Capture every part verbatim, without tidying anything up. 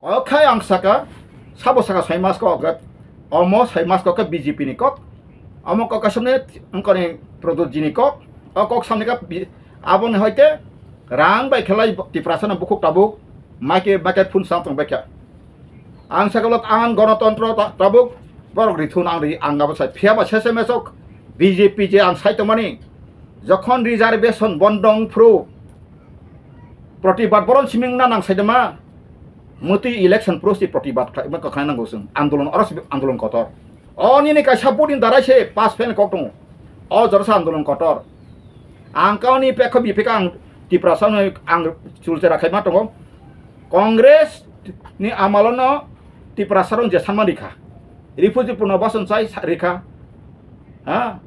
Okhai ang saka, sabo saka soi mas kok, omo soi mas kok B J P ni kok, omo kok kasamne wngkoni Pradyot ji ni kok, o kok samni ka bi-, aboni hoite rang bai khelai Tiprasa no bukhuk tabuk, maike maike phun sam tong baikha. Ang saka lot ang gonotontro ta-, tabuk, borok rithun ang ri ang abo sai phiya ba sese mesok B J P je ang sai tongmani, jokhon reservation bondong phru, protibad boron siming na nang sai dema, muti election process protibad khlai ma kwkhwrang nango chwng, andolon oro se andolon kotor. O nini kaisa budin darai se pass fail kok tongo. O jora se andolon kotor. Ang kauni pekho bipeka ang Tiprasa no ang chulchera khaima tongo. Congress ni amalono Tiprasa rong je sanma rikha. Refugee puno bason chai sa-, rikha. Ha?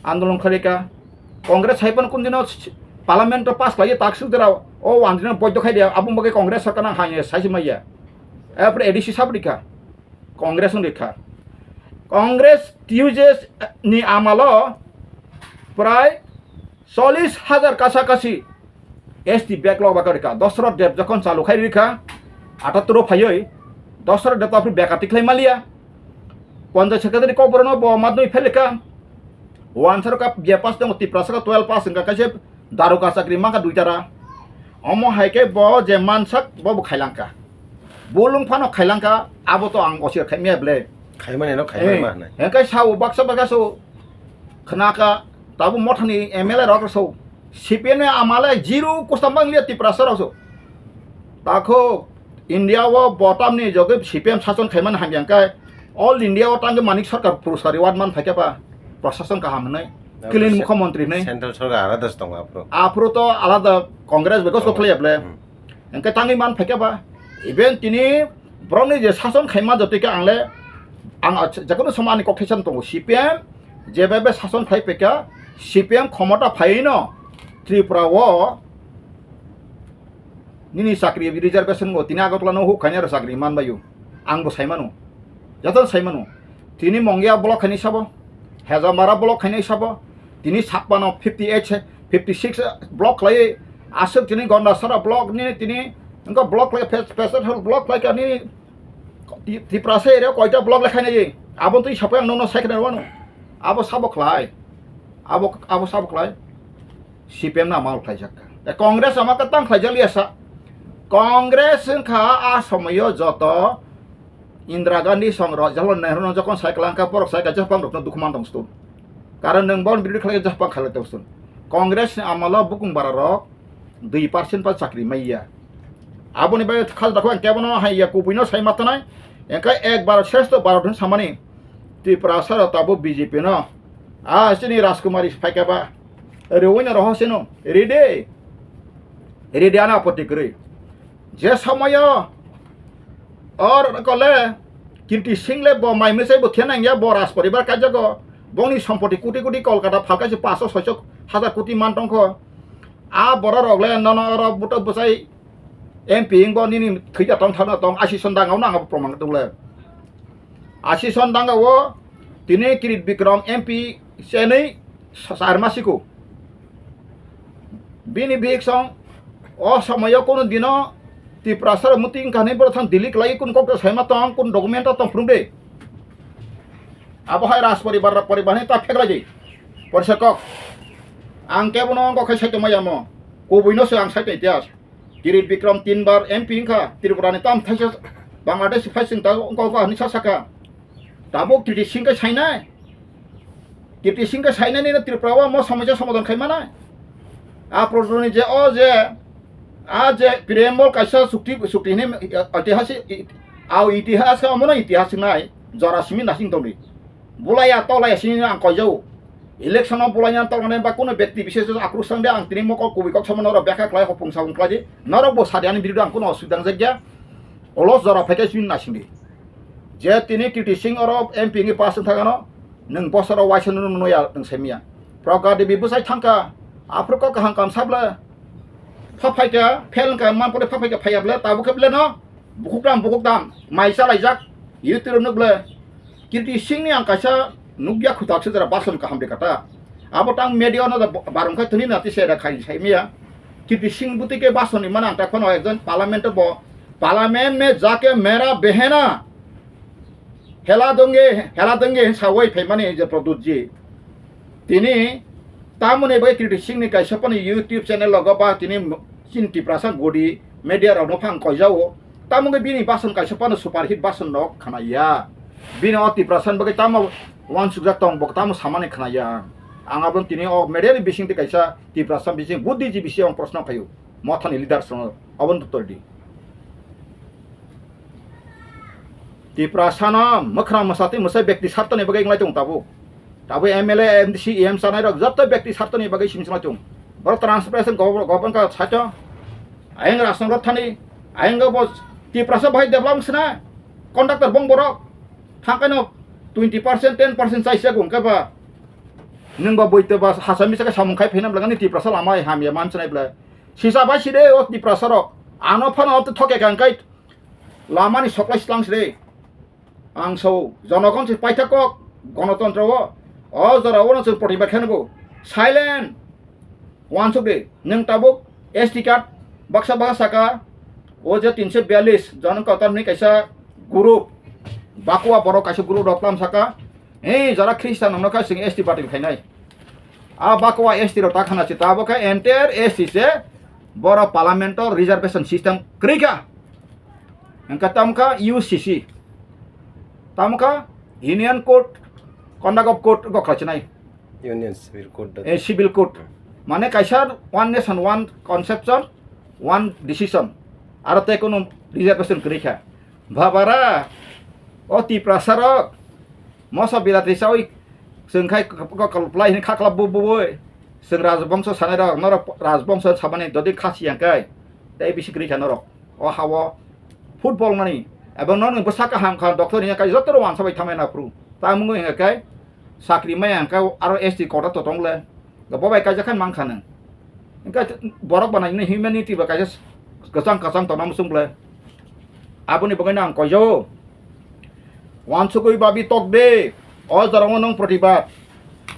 Andolon kharika. Congress hai pon kun dino parliament to pass khlaiya tak suk dera. O andino boiddo khai dia. Abung bagai Congress sarkar nang hai sai maya. Apre A D C sab rikha. Congress wng rikha. Congress T U J ni amalo prai chollish hajar kasa kasi S T backlog ba rikha. Dosrot Deb jokhon chalu khai rikha, ataturo phaioi, Dosrot Deb to aphuru bekati khlai maliya. Panchayat secretary kok borokno bo madhyamik fail rikha. Wansaro ka B A pass tongo, Tiprasa ka twelve pass wngkha, kaisa daruka chakri mankha duitara. Omo hai khe bo je mansak bo bo khailangkha. Bo lung phano khailangkha, abo to ang osir khaimya ble. Khaimani no khaimani Eh, ma hwnai. Hengkai sao baksa baksa sao khnaka, tabo mothani M L A rok sao. C P M ni amale zero kusam bang liya Tiprasa rok sao. Takho India o botam ni jogoi C P M sason khaimani hamyang kai. All India o tangke manik sarkar puruskar reward man phaikha ba. Prasason kaham hwnwi. Clean se-, mukhyamantri hwnwi. Central sarkar alada se tongo aphuru. Aphuru to alada Congress bego Oh. Sokhliya ble. Hmm. Hengke tangwi man phaikha ba. Even tini borokni je sason khaima jotoi khe ang le, ang ach-, jekono somo ani kok thaisa tongo. C P M jebe be sason khai phaikha, C P M khomota phaino Tripura o nini chakri reservation bo tini Agartala no huk khainai aro chakri man baio. Ang bo sai mano. Joto sai mano. Tini Mongia block khainai sabo. Hejamara block khainai sabo. Tini Sakpano fifty eight, fifty six block khlai aswk tini Gondasara block ni tini wngkha block khlai Pes-, Pesethal block khlai kha nini Ti-, Tiprasa area koita block le khainai. Abo twi sapai ang nono sai khna wano. Abo sabo khlai. Abo, abo sabo khlai. C P M na mal khlaijak. E, Congress ama ka tang khlaijak liya sa. Congress wngkha a somoyo joto Indira Gandhi song ro Jawaharlal Nehru no jokon sai klang kha borok sai kaisa bang rok no dukhu man tong ston. Karon nwng bon birothi khlai jahpang khalai tong ston. Congress ni amalo bukung bara rok dui percent pa chakri maiya. Aboni bagwi khajda kho ang kebono hai ya kubui no sai ma tanai. Engkha ek Bharat Shreshtha Bharat hin samani Tiprasa rok tabo B J P no. A chini Rajkumari phaikha ba. Rewino roho sino. Ride. Ride ana apoti kwrwi. Je somoyo or kole Kirti Singh le bo mai mesai bo thena ya bo Raj poribar kaijago. Bongni sompoti kuti kuti Kolkata phalkai se paso soiso hajar kuti man tongkho. A borok rok le nono oro buto bwsai M P wng bo nini thwija tong thangna tong asison danga uno ang proman tong le. Asison danga o tini Kirit Bikram M P chenwi sa-, sa-, sarma siko. Bini bihik song o somoyo kunu dino Tiprasa rok muti wngkha hinwi borok thang Delhi kwlai kunu kok saima tong kunu document tong phwrwng de. Abo hai Raj poribar rok poribar hinwi ta pheklai di. Porsa kok. Ang kebono wngkha khai saito maya mo. Kubui no se ang saito itihas. Kirit Bikram tinbar M P wngkha, Tripura ni tam thaisa Bangladesh phai chwng ta wngkha wngkha hinwi sa sakha. Tabuk Kirti Singh khe sainai. Kirti Singh khe sainai nini Tripura o mo somosa somadhan khai manai. A Protoni je o je, a je Preamble kaisa chukti, chukti hinwi, eh, itihasik, i-, a itihas khe omono itihas wngnai, jora simi nasing tongdi. Bulaiya tolaiya sini ang koijao. Election o bulaina tolmani ba kuno bekti bises akruk sang de ang tini mokol kubui kok samano oro bekha khlai hopung sabung khlai di. Norok bo sadi ani birudo ang kuno osubida wngjakya. Olo jora phaikhe sini nasing di. Je tini Kirti Singh oro M P wngwi pass wng thangano, nwng bosoro waisa nwng noya nwng saimya. Pragya Devi bwsai thangkha, aphuru kok kaham kam sabla. Pha phaikha, fail wngkha, man pore pha phaikha, phaiya bwle, tabuk khe bwle no, bukhuk dam, bukhuk dam, mai chalaijak, YouTube nuk bwle. Kirti Singh ni ang kaisa nukya khutak se jora bason kaham de kata. Abo tang media no da barong khai thani na tise da khai sai miya. Kirti Singh buti ke bason ni mana ang ta khono ekjon parliament bo Parliament mein jaake mera behena hela donge, hela donge sawai phaimani je Pradyut ji. Tini tamoni bai Kriti Singh ni kaisa pani YouTube channel logo ba tini chin Tiprasa godi media rok no phang koijao. Tamo ke bini bason kaisa pano superhit bason no khanaya. Bini o Tiprasa bagwi tamo wansukjak tong bo tamo samani khanaya. Ang abon tini o media ni bising te kaisa Tiprasa bising buddhi ji bising ang proshno khayo. Mothani leaders no abon to toldi. Tiprasano mwkhra mwsatwi mwsai bekti sartoni bagwi wnglai tongo tabuk. Tabuk M L A, M D C, E M sanai rok joto bekti sartoni bagwi simi swnai tongo. Borok transparency gob-, government ka saito. Ayang rasong rok thani, ayang bo Tiprasa bahai develop sina contractor bong borok. Thangkaino twenty percent, ten percent chaisa gong khe ba. Nwng ba boito ba hasa misa khe samung khai phaina bwlagani Tiprasa lama hamya man swnai bwlai. Sisa bai side o Tiprasa rok. Ano phano o thoke kang kai lamani soklai slang side. Ang sao, jonogon se paithak kok, gonotontro o. O jora o no chwng protibad khe nugo. Silent. Wansuk de, nwng tabuk S T card baksa baksa saka, o je tinso biyallis jon kotor ni kaisa group, bakwa borok kaisa group rok tlam saka, he jara Christian no kha sing S T batil khainai. A bakwa S T rok ta khana se, tabuk khe entire S T se borok parliament o reservation system kwrwi kha. Hwnkhe tamo kha U C C, tamo kha Union Code, Conduct of Code go khlai chinai. Union Civil Code da. Eh, Civil Code. Mane kaisa one nation, one conception, one decision. Aro tei kunu reservation kwrwi kha. Babara, o Tiprasa rok, moso bilati sawi, chwng khai k-, k-, kwplai hini kha kwlap bu-, bu-, bui. Chwng rajbongso sanai rok, norok rajbongso samani dodi khasi yang kai. Tei bisi kwrwi kha norok. O hao football nani. Ebo norni bwsa kaham kha, doctor hiya kai joto rok wansa bai thamai na phuru. Tamungwi hingka kai, Chakri maya hwnkhe aro S T quota to tong le. Bo bai kaijak khe mankha nang. Hwnkhe borok bana hwnwi humanity ba kaisa kwchang kwchang tongna muchung le. Aboni bagwi no ang koijao. Wansugwi babi tok de. O jorao nwng protibad.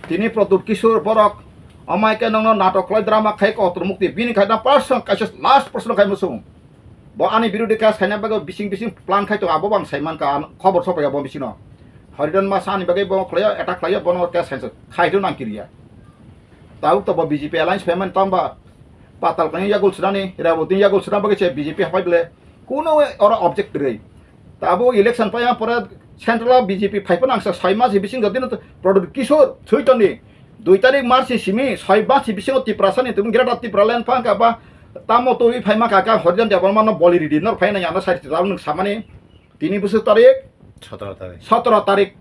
Tini Pradyut Kishore borok. Amai khe nwngno natok khlai drama khai kotor mukti. Bini khai na person kaisa last person khai muchung. Bo ani birodhi case khaina bagwi bising bising plan khai tongo, abo bo ang sai mankha, ang khobor sopaiya bo bisingo. Haridan Masa ani bagwi bo khlaiya, attack khlaiya, bono case khainsa khai rw nang kiriya. Tabuk to bo B J P alliance phaimani tamba patal kani yagul swnani, Rebodin yagul swnani bagwi se B J P hapai bele kuno oro object kwrwi. Tabuk election paiya pore central o B J P phaiphano ang sa soi mas bisingo dino Pradyut Kishore thwi tongdi. Dui tarik March ni simi soi basi bisingo Tiprasa ni tubun Greater Tipraland phang kha ba tamo twi phai ma kha kha Horijan Debbarma no boli ridi nor phai na ano sai twi nwng samani tini bwswk tarik sotoro tarik. Sotoro tarik,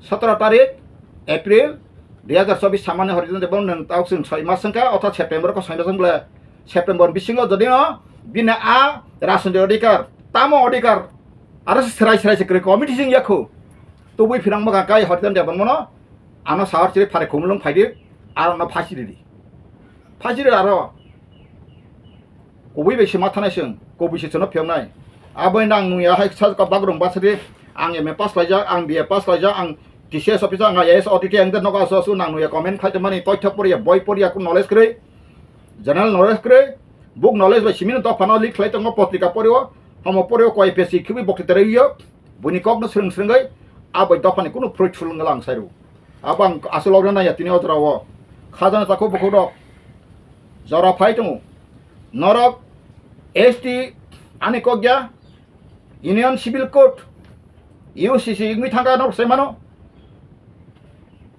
sotoro tarik April dui hajar chobbish samani Horijan Debbarma nwng tao chwng soi mas wngkha otha September ko soi mas wngkha September bisingo jodi no bini a rajnitik odhikar tamo odhikar aro se serai serai se kwrwi committee sing yakho tubui phirang ma kha kai Horijan Debbarma no. Ano sahor chiri phare khumulwng phaidi, aro no phasi ridi. Phasi ridi aro. Kubui bai se ma thanai chwng, kubui se chwngno phiyoknai. Aboni nang nungya hai sa ka bagrung basri, ang M A pass laijak, ang B A pass laijak, ang T C S officer, ang I A S auditor, ang nogo asu asu nang nungya comment khai tongmani, toithok poriya, boi poriya, kun knowledge kwrwi, general knowledge kwrwi, book knowledge bai simino dophano leak khlai tongo, potrika porio, homo porio, koi pesi khibi bokti terai yo. Buini kokno swrwng swrwngwi a bai dophani kunu fruitful wngla ang sai rw. Abo ang aswk logna naiya tini o jora o. Khajana takhuk bukhuk rok jora phai tongo. Norok S T ani kok ya Union Civil Code U C C wngwi thangkha norok sai mano.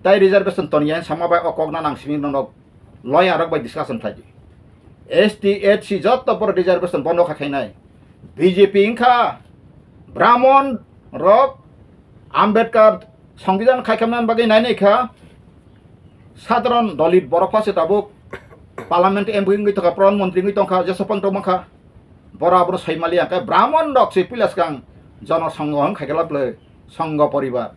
Tai reservation toniya sama bai o kokna nang simi norok. Lawyer rok bai discussion khlai di. S T, S C joto borok reservation bondo kha khainai. B J P wngkha Brahmon rok Ambedkar Songbidan khai khamna bagwi nai nai kha. Sadharon Dalit borok pha se tabuk Parliament M P wngwi tongkha, Pradhan Mantri wngwi tongkha, Jesopang tongma kha. Bora abono sai maliya khe Brahmon rok se pila swkang Jono Songho hwn khai khe lablai Songho poribar.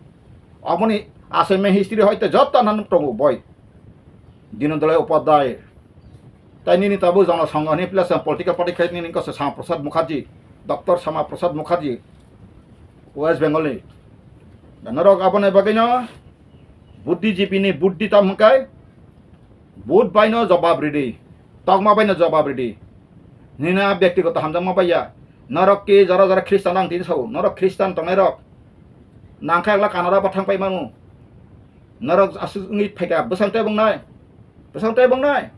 Aboni achaima history hoite joto nan tongo boi. Dino Dolai Upadhyay. Tai nini tabuk Jono Songho ni place political party khai nini kose Sama Prasad Mukherjee, Doctor Sama Prasad Mukherjee, West Bengal ni. Da norok aboni bagwi no buddhijibi ni buddhi tam hwnkhe, vote bai no jobab ridi, tokma bai no jobab ridi. Nini a byaktigoto hamjakma bai ya. Norok ki jora jora Khristan ang tini sao. Norok Khristan tongnai rok. Nangkhe agla Kanada bo thang pai manu. Norok aswk wngwi phaikha. Bwsang tei bongnai. Bwsang tei bongnai.